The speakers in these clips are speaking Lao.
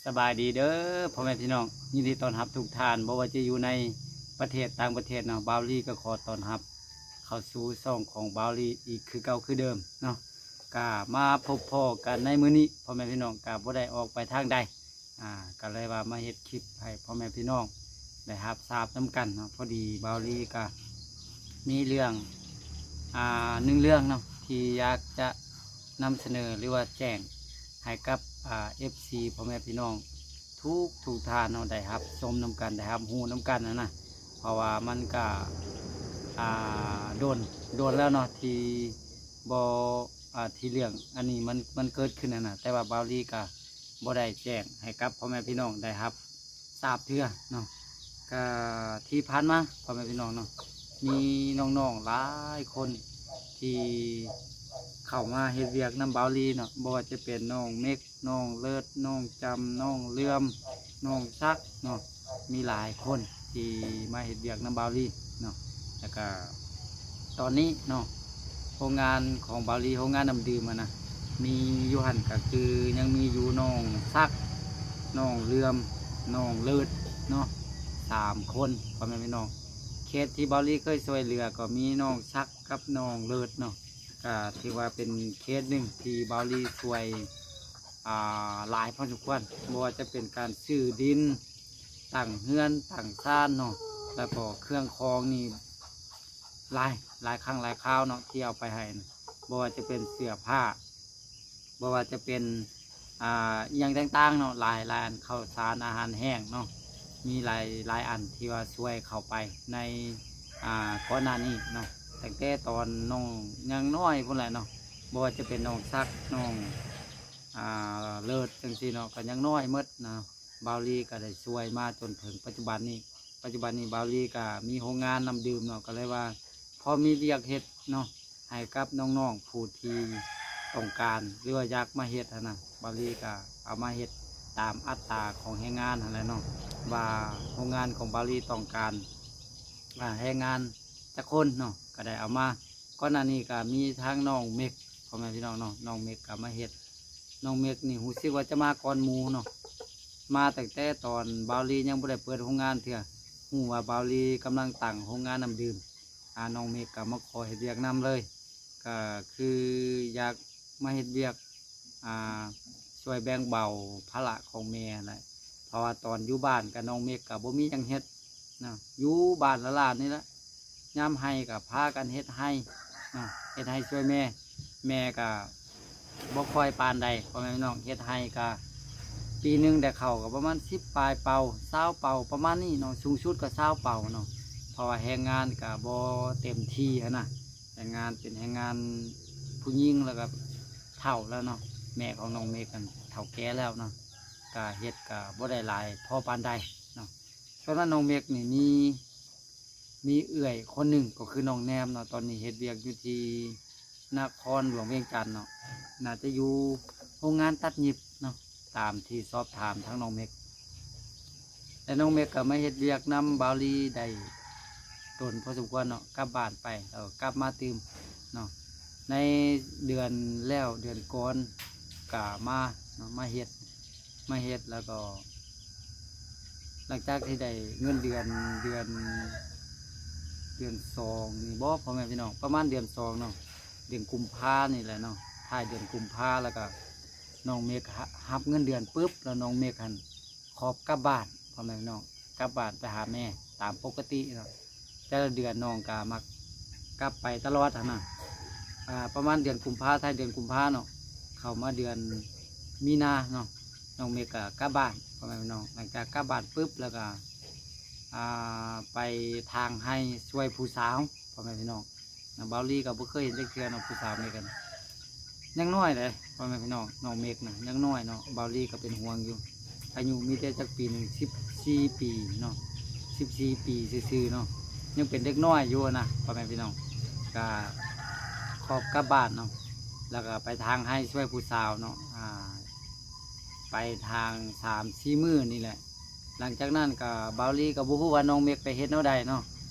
ສະບາຍດີເດີພໍ່ແມ່ພີ່ນ້ອງ, ຍິນດີຕ້ອນຮັບທຸກທ່ານ, ບໍ່ວ່າຈະຢູ່ໃນປະເທດຕ່າງປະເທດເນາະ, ບ່າວລີກໍຂໍຕ້ອນຮັບເຂົ້າສູ່ຊ່ອງຂອງບ່າວລີອີກຄືເກົ່າຄືເດີມເນາະ. ກໍມາພົບພໍ້ກັນໃນມື້ນີ້ ພໍ່ແມ່ພີ່ນ້ອງ, ກໍບໍ່ໄດ້ອອກໄປທາງໃດ, ອ່າ ກໍເລີຍວ່າມາເຮັດຄລິບໃຫ້ພໍ່ແມ່ພີ່ນ້ອງໄດ້ຮັບຊາບນຳກັນເນາະ. ພໍດີບ່າວລີກໍມີເລື່ອງ ອ່າ ໜຶ່ງເລື່ອງເນາະ ທີ່ຢາກຈະ ນຳສະເໜີ ຫຼືວ່າແຈ້ງໃຫ້ກັບ ອ່າ ເອັຟຊີ ພໍ່ແມ່ພີ່ນ້ອງທຸກໆທ່ານເນາະ ໄດ້ຮັບຊົມນຳກັນ ໄດ້ຮັບຮູ້ນຳກັນຫັ້ນນະ. ເພາະວ່າມັນກະ ອ່າ ດົນ ດົນແລ້ວເນາະ ທີ່ບໍ່ ອ່າ ທີ່ເລື່ອງອັນນີ້ມັນ ມັນເກີດຂຶ້ນຫັ້ນນະ, ແຕ່ວ່າບ່າວລີກະບໍ່ໄດ້ແຈ້ງໃຫ້ກັບພໍ່ແມ່ພີ່ນ້ອງໄດ້ຮັບ ຊາບເທື່ອເນາະ. ກະທີ່ຜ່ານມາ ພໍ່ແມ່ພີ່ນ້ອງເນາະ ມີນ້ອງໆຫຼາຍຄົນທີ່ເຂົ້າມາເຮັດວຽກນຳບ່າວລີເນາະ, ບໍ່ວ່າຈະເປັນນ້ອງເມັກ, ນ້ອງເລີດ, ນ້ອງຈຳ, ນ້ອງເຫຼື່ອມ, ນ້ອງສັກເນາະ, ມີຫຼາຍຄົນທີ່ມາເຮັດວຽກນຳບ່າວລີເນາະ. ແລ້ວກະຕອນນີ້ເນາະ ໂຮງງານຂອງບ່າວລີ ໂຮງງານນ້ຳດື່ມຫັ້ນນະ ມີຢູ່ຫັ້ນກໍຄືຍັງມີຢູ່ນ້ອງສັກ, ນ້ອງເຫຼື່ອມ, ນ້ອງເລີດເນາະ ສາມຄົນ ພໍ່ແມ່ພີ່ນ້ອງ. ເຂດທີ່ບ່າວລີເຄີຍຊ່ວຍເຫຼືອກໍມີນ້ອງສັກກັບນ້ອງເລີດເນາະ, ກໍຖືວ່າເປັນເຂດໜຶ່ງທີ່ບ່າວລີຊ່ວຍ ອ່າ ຫຼາຍພໍສົມຄວນ, ບໍ່ວ່າຈະເປັນການຊື້ດິນ, ຕັ້ງເຮືອນ, ຕັ້ງຊານເນາະ, ແລ້ວກໍເຄື່ອງຂອງນີ້ ຫຼາຍ ຫຼາຍຄັ້ງຫຼາຍຄາວເນາະ ທີ່ເອົາໄປໃຫ້ນະ, ບໍ່ວ່າຈະເປັນເສື້ອຜ້າ, ບໍ່ວ່າຈະເປັນ ອ່າ ອີ່ຫຍັງຕ່າງໆເນາະ, ຫຼາຍ ຫຼາຍອັນ, ເຂົ້າສານ, ອາຫານແຫ້ງເນາະ, ມີຫຼາຍ ຫຼາຍອັນທີ່ວ່າຊ່ວຍເຂົ້າໄປໃນ ອ່າ ກ່ອນໜ້ານີ້ເນາະ, ຕັ້ງແຕ່ຕອນນ້ອງຍັງນ້ອຍພຸ້ນແຫຼະເນາະ, ບໍ່ວ່າຈະເປັນນ້ອງສັກ, ນ້ອງ ອ່າ ເລີດ ຈັ່ງຊີ້ເນາະ, ກໍຍັງນ້ອຍໝົດນະ. ບ່າວລີກໍໄດ້ຊ່ວຍມາຈົນເຖິງປັດຈຸບັນນີ້. ປັດຈຸບັນນີ້ບ່າວລີກໍມີໂຮງງານນ້ຳດື່ມເນາະ, ກໍເລີຍວ່າພໍມີວຽກເຮັດເນາະ ໃຫ້ກັບນ້ອງໆຜູ້ທີ່ຕ້ອງການ ຫຼືວ່າຢາກມາເຮັດຫັ້ນນະ, ບ່າວລີກໍເອົາມາເຮັດຕາມອັດຕາຂອງແຮງງານຫັ້ນແຫຼະເນາະ, ວ່າໂຮງງານຂອງບ່າວລີຕ້ອງການ ອ່າ ແຮງງານຈັກຄົນເນາະ, ກໍໄດ້ເອົາມາ. ກ່ອນໜ້ານີ້ກໍມີທັງນ້ອງເມັກ ພໍ່ແມ່ພີ່ນ້ອງເນາະ, ນ້ອງເມັກກໍມາເຮັດ. ນ້ອງເມັກນີ້ຮູ້ສຶກວ່າຈະມາກ່ອນໝູ່ເນາະ, ມາຕັ້ງແຕ່ຕອນບ່າວລີຍັງບໍ່ໄດ້ເປີດໂຮງງານເທື່ອ, ຮູ້ວ່າບ່າວລີກຳລັງຕັ້ງໂຮງງານນ້ຳດື່ມ, ອ່າ ນ້ອງເມັກກໍມາຂໍເຮັດວຽກນຳເລີຍ, ກໍຄືຢາກມາເຮັດວຽກ ອ່າ ຊ່ວຍແບ່ງເບົາພາລະຂອງແມ່ຫັ້ນແຫຼະ. ເພາະວ່າຕອນຢູ່ບ້ານກັບນ້ອງເມັກກໍບໍ່ມີຫຍັງເຮັດເນາະ, ຢູ່ບ້ານລ້າໆນີ້ແຫຼະ, ຍາມໄຮ່ກໍພາກັນເຮັດໄຮ່ເນາະ, ເຮັດໄຮ່ຊ່ວຍແມ່. ແມ່ກໍບໍ່ຄ່ອຍປານໃດ ພໍ່ແມ່ພີ່ນ້ອງ, ເຮັດໄຮ່ກໍປີໜຶ່ງໄດ້ເຂົ້າກໍປະມານສິບປາຍເປົາ ຊາວເປົາປະມານນີ້ເນາະ, ສູງສຸດກໍຊາວເປົາເນາະ, ເພາະວ່າແຮງງານກໍບໍ່ເຕັມທີ່ຫັ້ນນະ. ແຮງງານເປັນແຮງງານຜູ້ຍິງ ແລ້ວກໍເຖົ້າແລ້ວເນາະ, ແມ່ຂອງນ້ອງເມັກນັ້ນເຖົ້າແກ່ແລ້ວເນາະ, ກະເຮັດກະບໍ່ໄດ້ຫຼາຍພໍປານໃດເນາະ. ສ່ວນວ່ານ້ອງເມັກນີ້ມີ ມີເອື້ອຍຄົນໜຶ່ງ ກໍຄືນ້ອງແນມເນາະ, ຕອນນີ້ເຮັດວຽກຢູ່ທີ່ນະຄອນຫຼວງວຽງຈັນເນາະ, ໜ້າຈະຢູ່ໂຮງງານຕັດຫຍິບເນາະ ຕາມທີ່ສອບຖາມທາງນ້ອງເມັກ. ແລະ ນ້ອງເມັກກໍມາເຮັດວຽກນຳບ່າວລີໄດ້ດົນພໍສົມຄວນເນາະ, ກັບບ້ານໄປ ເອີ ກັບມາຕື່ມເນາະ, ໃນເດືອນແລ້ວເດືອນກ່ອນກໍມາເນາະ, ມາເຮັດ ມາເຮັດ ແລ້ວກໍຫຼັງຈາກທີ່ໄດ້ເງິນເດືອນ ເດືອນ ເດືອນສອງນີ້ບໍ ພໍ່ແມ່ພີ່ນ້ອງ, ປະມານເດືອນສອງເນາະ, ເດືອນກຸມພານີ້ແຫຼະເນາະ, ທ້າຍເດືອນກຸມພາ ແລ້ວກໍ ນ້ອງເມັກ ຮ- ຮັບເງິນເດືອນປຶບ ແລ້ວນ້ອງເມັກຫັ້ນຂອບກັບບ້ານ ພໍ່ແມ່ພີ່ນ້ອງ, ກັບບ້ານໄປຫາແມ່ຕາມປົກກະຕິເນາະ. ແຕ່ລະເດືອນນ້ອງກໍມັກກັບໄປຕະຫຼອດຫັ້ນນະ. ອ່າ ປະມານເດືອນກຸມພາ ທ້າຍເດືອນກຸມພາເນາະ, ເຂົ້າມາເດືອນມີນາເນາະ, ນ້ອງເມັກກໍກັບບ້ານ ພໍ່ແມ່ພີ່ນ້ອງ. ຫຼັງຈາກກັບບ້ານປຶບ ແລ້ວກໍ ອ່າ ໄປທາງໄຮ່ຊ່ວຍຜູ້ສາວ ພໍ່ແມ່ພີ່ນ້ອງ. ນະ ບ່າວລີກໍບໍ່ເຄີຍເຫັນຈັກເທື່ອເນາະ ຜູ້ສາວນີ້ກັນ ຍັງນ້ອຍເດ້ ພໍ່ແມ່ພີ່ນ້ອງ. ນ້ອງເມັກນະ ຍັງນ້ອຍເນາະ, ບ່າວລີກໍເປັນຫ່ວງຢູ່. ອາຍຸມີແຕ່ຈັກປີໜຶ່ງ ສິບສີ່ປີເນາະ, ສິບສີ່ປີຊື່ໆເນາະ, ຍັງເປັນເດັກນ້ອຍຢູ່ນະ ພໍ່ແມ່ພີ່ນ້ອງ. ກະຂອບກັບບ້ານເນາະ, ແລ້ວກໍໄປທາງໄຮ່ຊ່ວຍຜູ້ສາວເນາະ, ອ່າ ໄປທາງສາມສີ່ມື້ນີ້ແຫຼະ. ຫຼັງຈາກນັ້ນກໍ ບ່າວລີກໍບໍ່ຮູ້ວ່ານ້ອງເມັກໄປເຮັດແນວໃດເນາະ.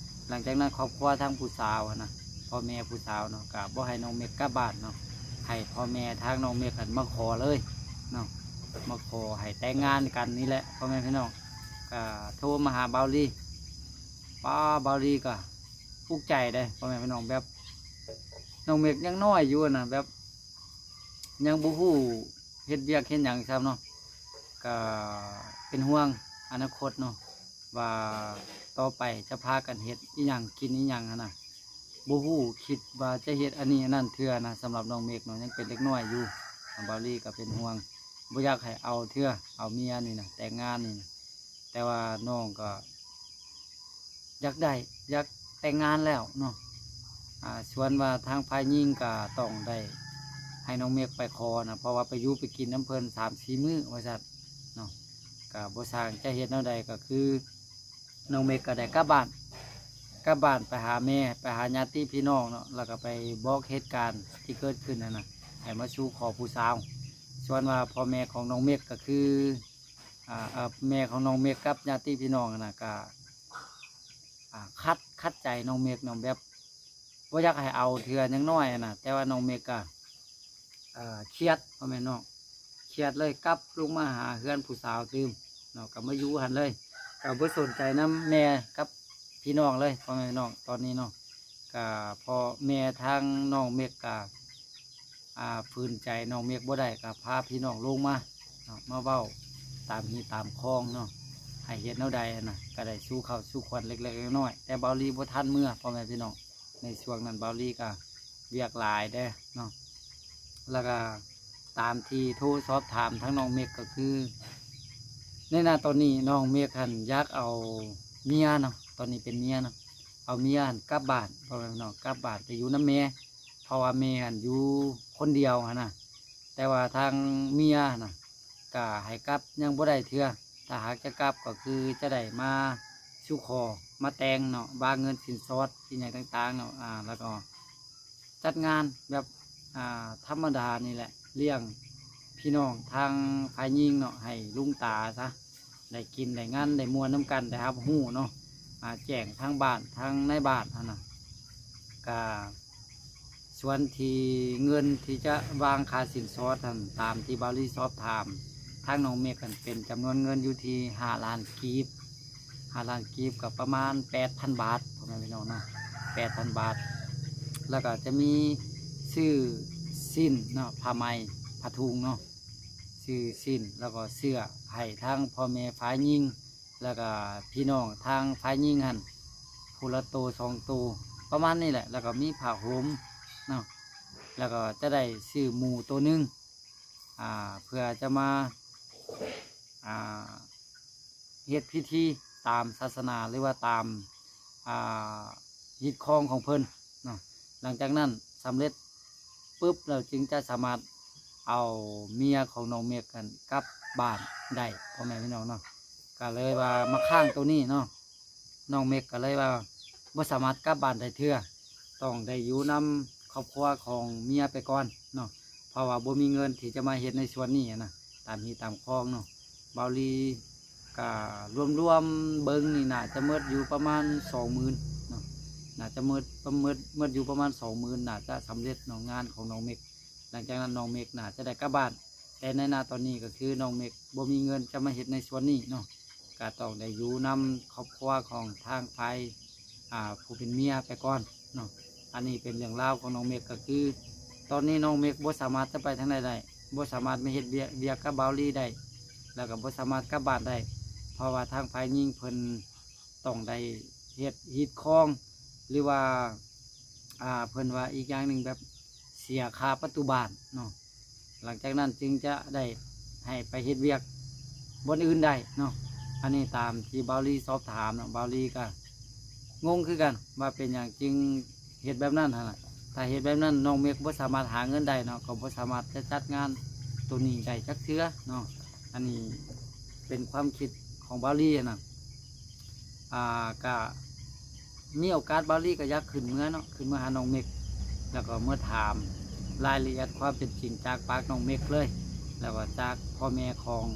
ຫຼັງຈາກນັ້ນຄອບຄົວທາງຜູ້ສາວຫັ້ນນະ ພໍ່ແມ່ຜູ້ສາວເນາະ ກໍບໍ່ໃຫ້ນ້ອງເມັກກັບບ້ານເນາະ, ໃຫ້ພໍ່ແມ່ທາງນ້ອງເມັກຫັ້ນມາຂໍເລີຍເນາະ. ມາຂໍໃຫ້ແຕ່ງງານກັນນີ້ແຫຼະ ພໍ່ແມ່ພີ່ນ້ອງ. ກະໂທມາຫາບ່າວລີ ປ້າ ບ່າວລີກະອຸກໃຈເດ້ ພໍ່ແມ່ພີ່ນ້ອງ. ແບບນ້ອງເມັກຍັງນ້ອຍຢູ່ນະ ແບບຍັງບໍ່ຮູ້ເຮັດວຽກເຮັດຫຍັງຊ້ຳເນາະ. ກະເປັນຫ່ວງອະນາຄົດເນາະ ວ່າຕໍ່ໄປຈະພາກັນເຮັດອີ່ຫຍັງກິນອີ່ຫຍັງຫັ້ນນະ ບໍ່ຮູ້ຄິດວ່າຈະເຮັດອັນນີ້ອັນນັ້ນເທື່ອນະ. ສຳລັບນ້ອງເມັກເນາະ ຍັງເປັນເດັກນ້ອຍຢູ່ ບ່າວລີກໍເປັນຫ່ວງ ບໍ່ຢາກໃຫ້ເອົາເທື່ອ ເອົາເມຍນີ້ນະ ແຕ່ງງານນີ້ນະ. ແຕ່ວ່ານ້ອງກໍຢາກໄດ້ ຢາກແຕ່ງງານແລ້ວເນາະ. ອາ ສ່ວນວ່າທາງຝ່າຍຍິງກໍຕ້ອງໄດ້ໃຫ້ນ້ອງເມັກໄປຂໍນະ ເພາະວ່າໄປຢູ່ໄປກິນນຳເພິ່ນສາມສີ່ມື້ວ່າຊັ້ນເນາະ. ກໍບໍ່ຊ່າງຈະເຮັດແນວໃດ ກໍຄື ນ້ອງເມັກກໍໄດ້ກັບບ້ານ ກັບບ້ານໄປຫາແມ່ ໄປຫາຍາດຕິພີ່ນ້ອງເນາະ ແລ້ວກໍໄປບອກເຫດການທີ່ເກີດຂຶ້ນຫັ້ນນະ ໃຫ້ມາສູ່ຂໍຜູ້ສາວ. ສ່ວນວ່າພໍ່ແມ່ຂອງນ້ອງເມັກກໍຄື ອາ ເອີ ແມ່ຂອງນ້ອງເມັກກັບຍາດຕິພີ່ນ້ອງຫັ້ນນະ ກໍ ອາ ຂັດ ຂັດໃຈນ້ອງເມັກເນາະ ແບບບໍ່ຢາກໃຫ້ເອົາເທື່ອ ຍັງນ້ອຍຫັ້ນນະ. ແຕ່ວ່ານ້ອງເມັກກໍ ເອີ ຄຽດ ພໍ່ແມ່ນ້ອງ ຄຽດເລີຍ ກັບລົງມາຫາເຮືອນຜູ້ສາວຕື່ມເນາະ ກໍມາຢູ່ຫັ້ນເລີຍ ກໍບໍ່ສົນໃຈນຳແມ່ກັບພີ່ນ້ອງເລີຍ ພໍ່ແມ່ນ້ອງ. ຕອນນີ້ເນາະ ກໍພໍ່ແມ່ທາງນ້ອງເມັກກໍ ອາ ຝືນໃຈນ້ອງເມັກບໍ່ໄດ້ ກໍພາພີ່ນ້ອງລົງມາເນາະ ມາເວົ້າຕາມຮີຕາມຄອງເນາະ ໃຫ້ເຮັດແນວໃດຫັ້ນນະ ກໍໄດ້ສູ່ເຂົ້າສູ່ຂວັນເລັກໆນ້ອຍໆ. ແຕ່ບ່າວລີບໍ່ທັນເມືອ ພໍ່ແມ່ພີ່ນ້ອງ ໃນຊ່ວງນັ້ນບ່າວລີກໍວຽກຫຼາຍເດ້ເນາະ. ແລ້ວກໍຕາມທີ່ໂທສອບຖາມທາງນ້ອງເມັກກໍຄື ໃນນະຕອນນີ້ນ້ອງເມັກຫັ້ນຢາກເອົາເມຍເນາະ ຕອນນີ້ເປັນເມຍເນາະ ເອົາເມຍຫັ້ນກັບບ້ານ ພໍ່ແມ່ພີ່ນ້ອງ ກັບບ້ານໄປຢູ່ນຳແມ່ ເພາະວ່າແມ່ຫັ້ນຢູ່ຄົນດຽວຫັ້ນນະ. ແຕ່ວ່າທາງເມຍຫັ້ນນະ ກະໃຫ້ກັບຍັງບໍ່ໄດ້ເທື່ອ ຖ້າຫາກຈະກັບກໍຄືຈະໄດ້ມາສູ່ຂໍມາແຕ່ງເນາະ ວາງເງິນສິນສອດອີ່ຫຍັງຕ່າງໆເນາະ ອາ ແລ້ວກໍຈັດງານແບບ ອາ ທຳມະດານີ້ແຫຼະ ລ້ຽງພີ່ນ້ອງທາງຝ່າຍຍິງເນາະ ໃຫ້ລຸງຕາຊະ ໄດ້ກິນໄດ້ງັນ ໄດ້ມ່ວນນຳກັນ ໄດ້ຮັບຮູ້ເນາະ ອາ ແຈ້ງທາງບ້ານ ທາງນາຍບ້ານຫັ້ນນະ. ກະ ສ່ວນທີ່ເງິນທີ່ຈະວາງຄ່າສິນສອດຫັ້ນ ຕາມທີ່ບ່າວລີສອບຖາມທາງນ້ອງເມັກຫັ້ນ ເປັນຈຳນວນເງິນຢູ່ທີ່ຫ້າລ້ານກີບ ຫ້າລ້ານກີບກໍປະມານແປດພັນບາດ ພໍ່ແມ່ພີ່ນ້ອງເນາະ ແປດພັນບາດ. ແລ້ວກໍຈະມີຊື້ສິ້ນເນາະ ຜ້າໄໝ ຜ້າຖຸງເນາະ ຊື້ສິ້ນ ແລ້ວກໍເສື້ອໃຫ້ທາງພໍ່ແມ່ຝ່າຍຍິງ ແລ້ວກໍພີ່ນ້ອງທາງຝ່າຍຍິງຫັ້ນ ຜູ້ລະໂຕສອງໂຕ ປະມານນີ້ແຫຼະ. ແລ້ວກໍມີຜ້າຫົ່ມເນາະ ແລ້ວກໍຈະໄດ້ຊື້ໝູໂຕໜຶ່ງ ອາ ເພື່ອຈະມາ ອາ ເຮັດພິທີຕາມສາສະໜາ ຫຼືວ່າຕາມ ອາ ຮີດຄອງຂອງເພິ່ນເນາະ. ຫຼັງຈາກນັ້ນສຳເລັດປຶບແລ້ວ ຈຶ່ງຈະສາມາດເອົາເມຍຂອງນ້ອງເມັກຫັ້ນກັບບ້ານໄດ້ ພໍ່ແມ່ພີ່ນ້ອງເນາະ. ກໍເລີຍວ່າມາຄ້າງໂຕນີ້ເນາະ ນ້ອງເມັກກໍເລີຍວ່າບໍ່ສາມາດກັບບ້ານໄດ້ເທື່ອ ຕ້ອງໄດ້ຢູ່ນຳຄອບຄົວຂອງເມຍໄປກ່ອນເນາະ ເພາະວ່າບໍ່ມີເງິນທີ່ຈະມາເຮັດໃນສ່ວນນີ້ນະ ຕາມຮີຕາມຄອງເນາະ. ບ່າວລີກະລວມໆເບິ່ງນີ້ ໜ້າຈະໝົດຢູ່ປະມານສອງໝື່ນເນາະ ໜ້າຈະໝົດ ໝົດ ໝົດຢູ່ປະມານສອງໝື່ນ ໜ້າຈະສຳເລັດເນາະ ງານຂອງນ້ອງເມັກ. ຫຼັງຈາກນັ້ນນ້ອງເມັກໜ້າຈະໄດ້ກັບບ້ານ ແຕ່ໃນນະຕອນນີ້ກໍຄືນ້ອງເມັກບໍ່ມີເງິນຈະມາເຮັດໃນສ່ວນນີ້ເນາະ ກະຕ້ອງໄດ້ຢູ່ນຳຄອບຄົວຂອງທາງຝ່າຍ ອາ ຜູ້ເປັນເມຍໄປກ່ອນເນາະ. ອັນນີ້ເປັນເລື່ອງລາວຂອງນ້ອງເມັກ ກໍຄືຕອນນີ້ນ້ອງເມັກບໍ່ສາມາດຈະໄປທາງໃດໄດ້ ບໍ່ສາມາດມາເຮັດວຽກ ວຽກກັບບ່າວລີໄດ້ ແລ້ວກໍບໍ່ສາມາດກັບບ້ານໄດ້ ເພາະວ່າທາງຝ່າຍຍິງເພິ່ນຕ້ອງໄດ້ເຮັດຮີດຄອງ ຫຼືວ່າ ອາ ເພິ່ນວ່າອີກຢ່າງໜຶ່ງແບບເສຍຄ່າປະຕູບ້ານເນາະ. ຫຼັງຈາກນັ້ນຈຶ່ງຈະໄດ້ໃຫ້ໄປເຮັດວຽກບ່ອນອື່ນໄດ້ເນາະ. ອັນນີ້ຕາມທີ່ບ່າວລີສອບຖາມເນາະ ບ່າວລີກໍງົງຄືກັນວ່າເປັນຫຍັງຈຶ່ງເຮັດແບບນັ້ນຫັ້ນນະ. ຖ້າເຮັດແບບນັ້ນນ້ອງເມັກບໍ່ສາມາດຫາເງິນໄດ້ເນາະ ກໍບໍ່ສາມາດຈະຈັດງານໂຕນີ້ໄດ້ຈັກເທື່ອເນາະ. ອັນນີ້ເປັນຄວາມຄິດຂອງບ່າວລີຫັ້ນນະ. ອາ ກະມີໂອກາດບ່າວລີກໍຢາກຂຶ້ນເມືອເນາະ ຂຶ້ນເມືອຫານ້ອງເມັກ ແລ້ວກໍເມືອຖາມລາຍລະອຽດຄວາມເປັນຈິງຈາກປາກນ້ອງເມັກເລີຍ ແລ້ວກໍຈາກພໍ່ແມ່ຂອງ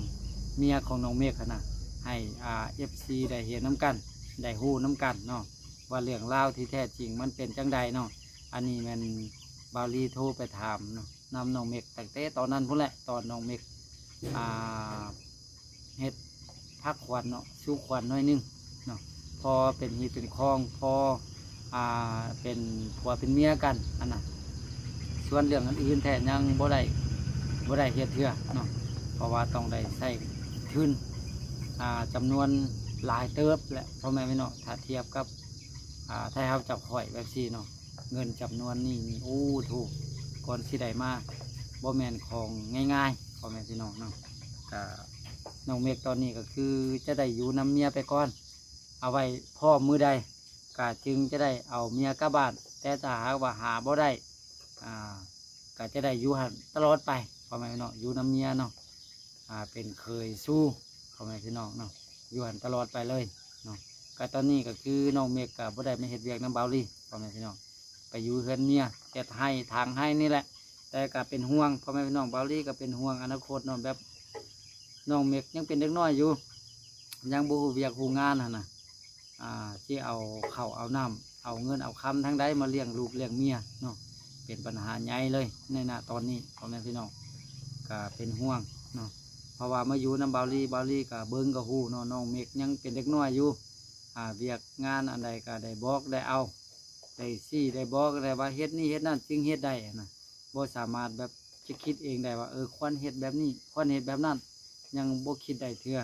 ເມຍຂອງນ້ອງເມັກຫັ້ນນະ ໃຫ້ ອາ ເອັຟຊີ ໄດ້ເຫັນນຳກັນ ໄດ້ຮູ້ນຳກັນເນາະ ວ່າເລື່ອງລາວທີ່ແທ້ຈິງມັນເປັນຈັ່ງໃດເນາະ. ອັນນີ້ແມ່ນບ່າວລີໂທໄປຖາມເນາະ ນຳນ້ອງເມັກຕັ້ງແຕ່ຕອນນັ້ນພຸ້ນແຫຼະ ຕອນນ້ອງເມັກ ອ່າ ເຮັດພັກຂວັນເນາະ ສູ່ຂວັນໜ້ອຍໜຶ່ງເນາະ ພໍເປັນຮີເປັນຄອງ ພໍ ອ່າ ເປັນຜົວເປັນເມຍກັນຫັ້ນນະ. ສ່ວນເລື່ອງອື່ນໆແທ້ຍັງບໍ່ໄດ້ ບໍ່ໄດ້ເຮັດເທື່ອເນາະ ເພາະວ່າຕ້ອງໄດ້ໃຊ້ທຶນ ອ່າ ຈຳນວນຫຼາຍເຕີບແຫຼະ ພໍ່ແມ່ພີ່ນ້ອງ ຖ້າທຽບກັບ ອ່າ ໄທເຮົາຈັບຂ້ອຍແບບຊີ້ເນາະ. ເງິນຈຳນວນນີ້ນີ້ ໂອ້ ໂທ້ ກ່ອນຊິໄດ້ມາ ບໍ່ແມ່ນຂອງງ່າຍໆ ພໍ່ແມ່ພີ່ນ້ອງເນາະ. ກະ ນ້ອງເມັກຕອນນີ້ກໍຄືຈະໄດ້ຢູ່ນຳເມຍໄປກ່ອນ ເອົາໄວ້ພ້ອມມື້ໃດ ກະຈຶ່ງຈະໄດ້ເອົາເມຍກັບບ້ານ ແຕ່ຖ້າຫາກວ່າຫາບໍ່ໄດ້ ອ່າ ກະຈະໄດ້ຢູ່ຫັ້ນຕະຫຼອດໄປ ພໍ່ແມ່ພີ່ນ້ອງ ຢູ່ນຳເມຍເນາະ. ອ່າ ເປັນເຂີຍສູ່ ພໍ່ແມ່ພີ່ນ້ອງເນາະ ຢູ່ຫັ້ນຕະຫຼອດໄປເລີຍເນາະ. ກະຕອນນີ້ກໍຄືນ້ອງເມັກກໍບໍ່ໄດ້ມາເຮັດວຽກນຳບ່າວລີ ພໍ່ແມ່ພີ່ນ້ອງ ໄປຢູ່ເຮືອນເມຍ ເຮັດໄຮ່ຖາງໄຮ່ນີ້ແຫຼະ. ແຕ່ກໍເປັນຫ່ວງ ພໍ່ແມ່ພີ່ນ້ອງ ບ່າວລີກໍເປັນຫ່ວງອະນາຄົດເນາະ ແບບນ້ອງເມັກຍັງເປັນເດັກນ້ອຍຢູ່ ຍັງບໍ່ຮູ້ວຽກຮູ້ງານຫັ້ນນະ ອ່າ ຊິເອົາເຂົ້າເອົານ້ຳ ເອົາເງິນເອົາຄຳທາງໃດມາລ້ຽງລູກລ້ຽງເມຍເນາະ ເປັນບັນຫາໃຫຍ່ເລີຍໃນນະຕອນນີ້ ພໍ່ແມ່ພີ່ນ້ອງ ກະເປັນຫ່ວງເນາະ. ເພາະວ່າມາຢູ່ນຳບ່າວລີ ບ່າວລີກະເບິ່ງກະຮູ້ເນາະ ນ້ອງເມັກຍັງເປັນເດັກນ້ອຍຢູ່ ອ່າ ວຽກງານອັນໃດກະໄດ້ບອກໄດ້ເອົາ ໄດ້ຊີ້ໄດ້ບອກໄດ້ວ່າເຮັດນີ້ເຮັດນັ້ນຈຶ່ງເຮັດໄດ້ຫັ້ນນະ. ບໍ່ສາມາດແບບຈະຄິດເອງໄດ້ວ່າ ເອີ ຄວນເຮັດແບບນີ້ ຄວນເຮັດແບບນັ້ນ ຍັງບໍ່ຄິດໄດ້ເທື່ອ.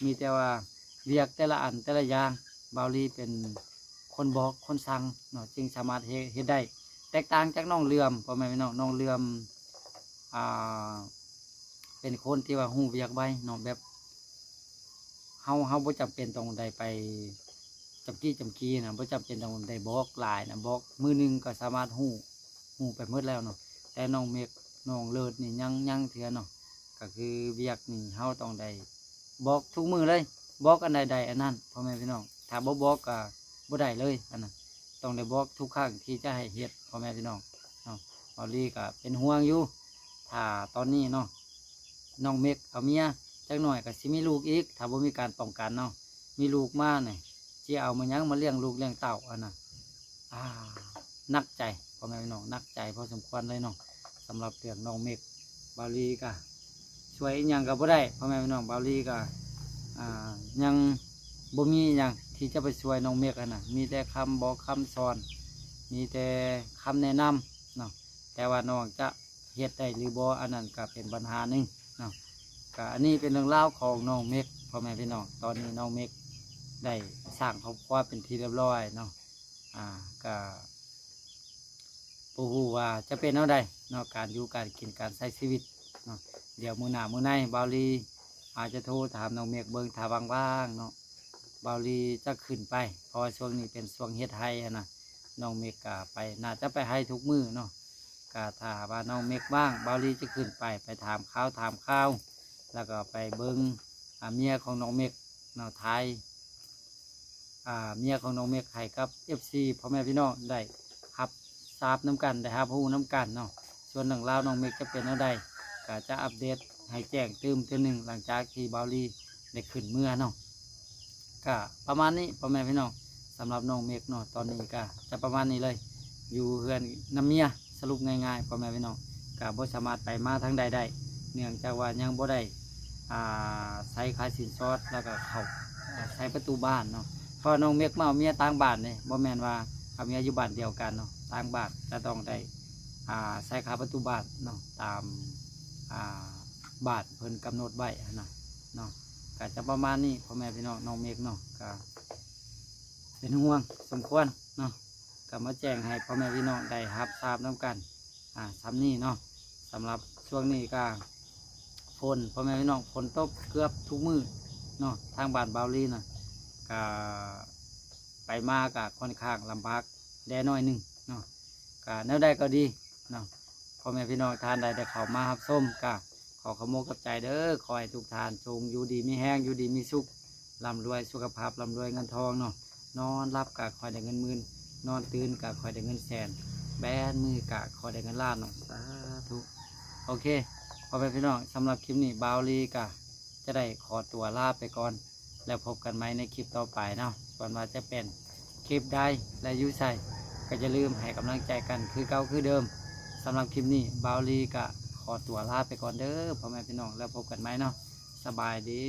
ມີແຕ່ວ່າວຽກແຕ່ລະອັນແຕ່ລະຢ່າງ ບ່າວລີເປັນຄົນບອກຄົນສັ່ງເນາະ ຈຶ່ງສາມາດເຮັດ ເຮັດໄດ້. ແຕກຕ່າງຈາກນ້ອງເຫຼື່ອມ ພໍ່ແມ່ພີ່ນ້ອງ ນ້ອງເຫຼື່ອມ ອ່າ ເປັນຄົນທີ່ວ່າຮູ້ວຽກໄວເນາະ ແບບ ເຮົາ ເຮົາບໍ່ຈຳເປັນຕ້ອງໄດ້ໄປຈຳກີ້ຈຳກີ້ນະ ບໍ່ຈຳເປັນຕ້ອງໄດ້ບອກຫຼາຍນະ ບອກມື້ໜຶ່ງກໍສາມາດຮູ້ ຮູ້ໄປໝົດແລ້ວເນາະ. ແຕ່ນ້ອງເມັກ ນ້ອງເລີດນີ້ຍັງ ຍັງເທື່ອເນາະ ກໍຄືວຽກນີ້ເຮົາຕ້ອງໄດ້ບອກທຸກມື້ເລີຍ ບອກອັນໃດໄດ້ອັນນັ້ນ ພໍ່ແມ່ພີ່ນ້ອງ ຖ້າບໍ່ບອກກໍບໍ່ໄດ້ເລີຍອັນນັ້ນ ຕ້ອງໄດ້ບອກທຸກຄັ້ງທີ່ຈະໃຫ້ເຮັດ ພໍ່ແມ່ພີ່ນ້ອງເນາະ. ບ່າວລີກໍເປັນຫ່ວງຢູ່ ຖ້າຕອນນີ້ເນາະ ນ້ອງເມັກເອົາເມຍ ຈັກໜ້ອຍກໍຊິມີລູກອີກ ຖ້າບໍ່ມີການປ້ອງກັນເນາະ ມີລູກມານີ້ ຊິເອົາມາຫຍັງມາລ້ຽງລູກລ້ຽງເຕົ້າຫັ້ນນະ. ອ່າ ໜັກໃຈ ພໍ່ແມ່ພີ່ນ້ອງ ໜັກໃຈພໍສົມຄວນເລີຍເນາະ ສຳລັບເລື່ອງນ້ອງເມັກ. ບ່າວລີກະຊ່ວຍອີ່ຫຍັງກໍບໍ່ໄດ້ ພໍ່ແມ່ພີ່ນ້ອງ ບ່າວລີກະ ອ່າ ຍັງບໍ່ມີອີ່ຫຍັງທີ່ຈະໄປຊ່ວຍນ້ອງເມັກຫັ້ນນະ ມີແຕ່ຄຳບອກຄຳສອນ ມີແຕ່ຄຳແນະນຳເນາະ ແຕ່ວ່ານ້ອງຈະ ເຮັດໄດ້ຫຼືບໍ່ ອັນນັ້ນກໍເປັນບັນຫາໜຶ່ງເນາະ. ກໍອັນນີ້ເປັນເລື່ອງລາວຂອງນ້ອງເມັກ ພໍ່ແມ່ພີ່ນ້ອງ ຕອນນີ້ນ້ອງເມັກໄດ້ສ້າງຄອບຄົວເປັນທີ່ຮຽບຮ້ອຍເນາະ. ອ່າ ກໍບໍ່ຮູ້ວ່າຈະເປັນແນວໃດເນາະ ການຢູ່ການກິນການໃຊ້ຊີວິດເນາະ. ດຽວມື້ໜ້າມື້ໃນບ່າວລີອາດຈະໂທຖາມນ້ອງເມັກເບິ່ງ ຖ້າວ່າງໆເນາະ ບ່າວລີຈະຂຶ້ນໄປ ເພາະວ່າຊ່ວງນີ້ເປັນຊ່ວງເຮັດໄຮ່ຫັ້ນນະ ນ້ອງເມັກກໍໄປ ໜ້າຈະໄປໄຮ່ທຸກມື້ເນາະ. ກະຖ້າວ່ານ້ອງເມັກວ່າງ ບ່າວລີຈະຂຶ້ນໄປ ໄປຖາມຂ່າວຖາມຄາວ ແລ້ວກໍໄປເບິ່ງ ອາ ເມຍຂອງນ້ອງເມັກເນາະ ຖ່າຍ ອາ ເມຍຂອງນ້ອງເມັກໃຫ້ກັບເອັຟຊີ ພໍ່ແມ່ພີ່ນ້ອງໄດ້ຮັບຊາບນຳກັນ ໄດ້ຮັບຮູ້ນຳກັນເນາະ. ສ່ວນເລື່ອງລາວນ້ອງເມັກຈະເປັນແນວໃດ ກໍຈະອັບເດດໃຫ້ແຈ້ງຕື່ມເທື່ອໜຶ່ງ ຫຼັງຈາກທີ່ບ່າວລີໄດ້ຂຶ້ນເມືອເນາະ. ກະປະມານນີ້ ພໍ່ແມ່ພີ່ນ້ອງ ສຳລັບນ້ອງເມັກເນາະ ຕອນນີ້ກະຈະປະມານນີ້ເລີຍ ຢູ່ເຮືອນນຳເມຍ. ສະຫຼຸບງ່າຍໆ ພໍ່ແມ່ພີ່ນ້ອງ ກະບໍ່ສາມາດໄປມາທາງໃດໄດ້ ເນື່ອງຈາກວ່າຍັງບໍ່ໄດ້ ອ່າ ໃຊ້ຄ່າສິນສອດ ແລ້ວກະເຂົ້າ ອ່າ ໃຊ້ປະຕູບ້ານເນາະ ເພາະວ່ານ້ອງເມັກມາເອົາເມຍຕ່າງບ້ານເດ້ ບໍ່ແມ່ນວ່າເອົາເມຍຢູ່ບ້ານດຽວກັນເນາະ ຕ່າງບ້ານ ຈະຕ້ອງໄດ້ ອ່າ ໃຊ້ຄ່າປະຕູບ້ານເນາະ ຕາມ ອ່າ ບ້ານເພິ່ນກຳນົດໄວ້ຫັ້ນນະເນາະ. ກະຈະປະມານນີ້ ພໍ່ແມ່ພີ່ນ້ອງ ນ້ອງເມັກເນາະ ກະເປັນຫ່ວງສົມຄວນເນາະ ກະມາແຈ້ງໃຫ້ພໍ່ແມ່ພີ່ນ້ອງໄດ້ຮັບຊາບນຳກັນ ອ່າ ສ່ຳນີ້ເນາະ. ສຳລັບຊ່ວງນີ້ກະຝົນ ພໍ່ແມ່ພີ່ນ້ອງ ຝົນຕົກເກືອບທຸກມື້ເນາະ ທາງບ້ານບ່າວລີນະ ກະໄປມາກະຂ້ອນຂ້າງລຳບາກແດ່ໜ້ອຍໜຶ່ງເນາະ. ກະແນວໃດກໍດີເນາະ ພໍ່ແມ່ພີ່ນ້ອງທ່ານໃດໄດ້ເຂົ້າມາຮັບຊົມ ກະ ຂໍຂອບອົກຂອບໃຈເດີ ຂໍໃຫ້ທຸກທ່ານຈົ່ງຢູ່ດີມີແຮງ ຢູ່ດີມີສຸກ ລ່ຳລວຍສຸຂະພາບ ລ່ຳລວຍເງິນທອງເນາະ. ນອນຫຼັບກະຂໍໃຫ້ໄດ້ເງິນໝື່ນ ນອນຕື່ນກະຂໍໃຫ້ໄດ້ເງິນແສນ ແບນມືກະຂໍໃຫ້ໄດ້ເງິນລ້ານເນາະ ສາທຸ. ໂອເຄ ພໍ່ແມ່ພີ່ນ້ອງ ສຳລັບຄລິບນີ້ບ່າວລີກະຈະໄດ້ຂໍຕົວລາໄປກ່ອນ ແລ້ວພົບກັນໃໝ່ໃນຄລິບຕໍ່ໄປເນາະ. ສ່ວນວ່າຈະເປັນຄລິບໃດ ແລະ ຢູ່ໃສ ກໍຢ່າລືມໃຫ້ກຳລັງໃຈກັນຄືເກົ່າຄືເດີມ. ສຳລັບຄລິບນີ້ບ່າວລີກໍຂໍ ຂໍຕົວລາໄປກ່ອນເດີພໍ່ແມ່ພີ່ນ້ອງ ແລ້ວພົບກັນໃໝ່ເນາະ ສະບາຍດີ.